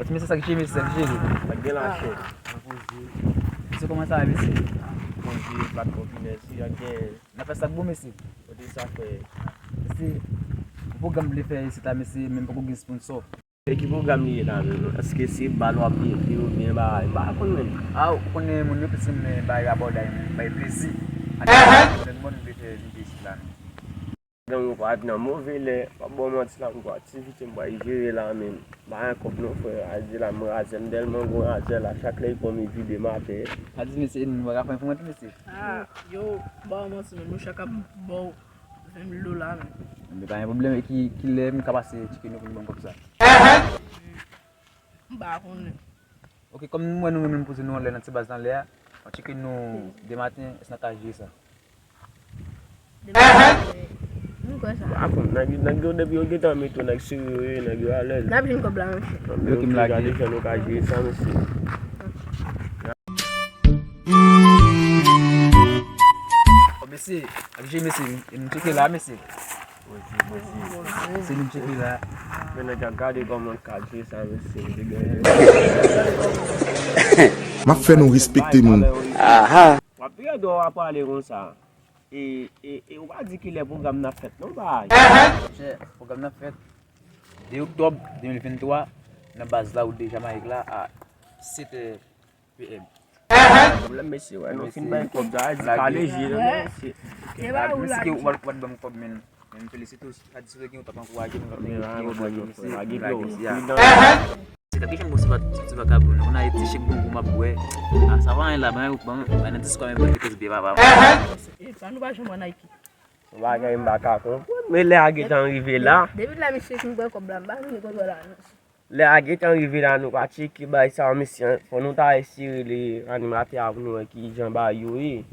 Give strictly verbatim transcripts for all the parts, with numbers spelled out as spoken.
Mesye, sa k jere, mesye, sa k jere. Sa k gen lache. Mesye, kòman sa va, mesye? Poze, plat konfinè, si y ap gen. N ap fè sa k bon, mesye. Kote sa fè? Mesye, yon pwogram m vle fè isit la, mesye, men m poko gen sponsò. E ki pwogram li ye la menm? Èske se bal w ap mete oubyen bagay? M pa konn menm. A, ou konnen moun yo plis renmen bay rabòday, men bay plezi. Ann, nèg mòn vle fè vide isit la, non. Gang ou pa nan move lè, pa ba w manti la, m gon aktivite m pral jere la, men m pa gen kòb non, frè. A di la, m razè, m tèlman gon razè la, chak lè li pran m, li vide m atè. A di, mesye, nou pa ka fè enfòmante, mesye. A, yo, ba w manti, men nou chak ap ba w ven mil dola, men. Men pa gen pwoblèm, e ki, ki lè m ka pase tcheke nou pou nou ban m kòb sa? M pa konnen. Ok, kòm m wè nou menm poze nou anlè nan ti baz anlè a, ann tcheke nou de maten, èske n ap ka jere sa? Depi nou kwè sa. Pa konn, nèg, nèg yo depi yo gentan mete yo, nèg serye yo ye, nèg yo alèz. N ap jwenn kòb la, monchè. Yo ki m lage. Gade jan nou ka jere sa, mesye. Ò, mesye, ap jere, mesye, nou tcheke la, mesye. Mesye, mesye. Se nou tcheke la. Men nèg ap gade kòman l ka jere sa, mesye. M ap fè nou respekte moun. Aha. W ap peye dwa w ap pale konsa. E, e, e ou pa di kilè pwogram nan ap fèt non, bay. Monchè, pwogram nan ap fèt de oktòb de mil venntwa nan baz la ou de Jamayik la a sèt è P M. Pwoblèm, mesye, wè, nou fin bay kòb sa, di kale je, mesye. Mesye, w ap, w ap ban m kòb, men, men m felisite w, sa di sou gen ou t ap ankouraje nou, w ap gen yon bon mesye, mesye, a. Se ta ki janm bon, se pa ti vakabon. Ou nan Ayiti, chèk bonbon m ap bwè. A, sa va anyen la, ban yo, ban, ban nan diskò, men ban yo tèt byen, papa. E pa nou pa janm wè Nike. Yon bagay m pa ka konprann. Men lè a gentan rive la. Depi la, misye fin pran kòb la, m pa vin kontwòl la, non. Lè a gentan rive la, nou pa tcheke bay sa, mesye. Fò nou ta eseye rele animatè a pou nou wè ki jan bagay yo ye.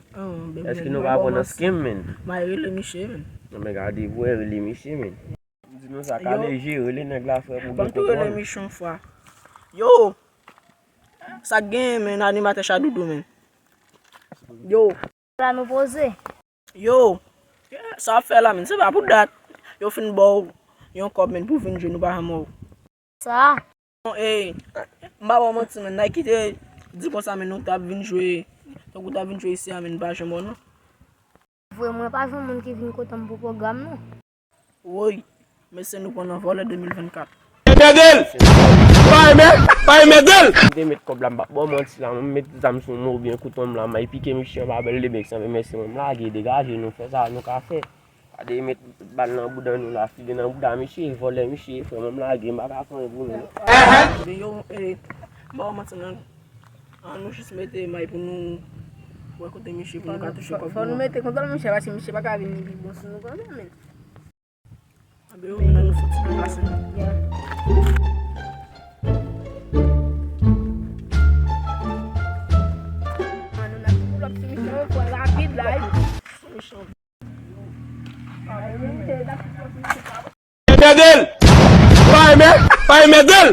Èske nou pa pran nan skem, men? M a rele misye, men. Non, men gade, pou rele misye, men. M di nou sa, kale je, rele nèg la, frè, pou gen kontwòl. Ban m tou rele Michon fwa. Yo! Sa k genyen, men, animatè Chadoudou, men? Yo! La nou poze. Yo! Sa w ap fè la, men? Se pa pou dat. Yo fin ba w yon kòb, men, pou w vin jwe, nou pa janm wè w. Sa? Bon, e, m pa ba w manti, men, Nike te di konsa, men, nou t ap vin jwe. Tankou w t ap vin jwe isi a, men, nou pa janm wè w, non. Vre, mwen pa jwenn moun ki vin kote m pou pwogram, non. Woy, mesye, nou pran nan vòlè de mil vennkat. Mèdel! Pa renmen, pa renmen mèdel! M te met kòb la, m pa ba w manti la, mwen met zam sou mwen oubyen kouton m la, m al pike misye anba bèl de bèk, sanble mesye, mwen m lage, degaje, nou fè sa nou ka fè. Gade, met bal nan bouda nou la, file nan bouda misye, vòlè misye, frè, mwen m lage, m pa ka fè anyen pou nou, non. Ebyen, yo, e, m pa ba w manti, non. An nou jis mete may pou nou wè kote misye pou nou ka touche kòb nou. Fò nou mete kontwòl misye, paske misye pa ka vin pi bon sou nou kanmenm, men. Anben, yo, men nou fouti deplase nou. An nou nan pull up sou misye, fò rapid la, wi. Sou misye. Mèdel! Pa renmen, pa renmen mèdel!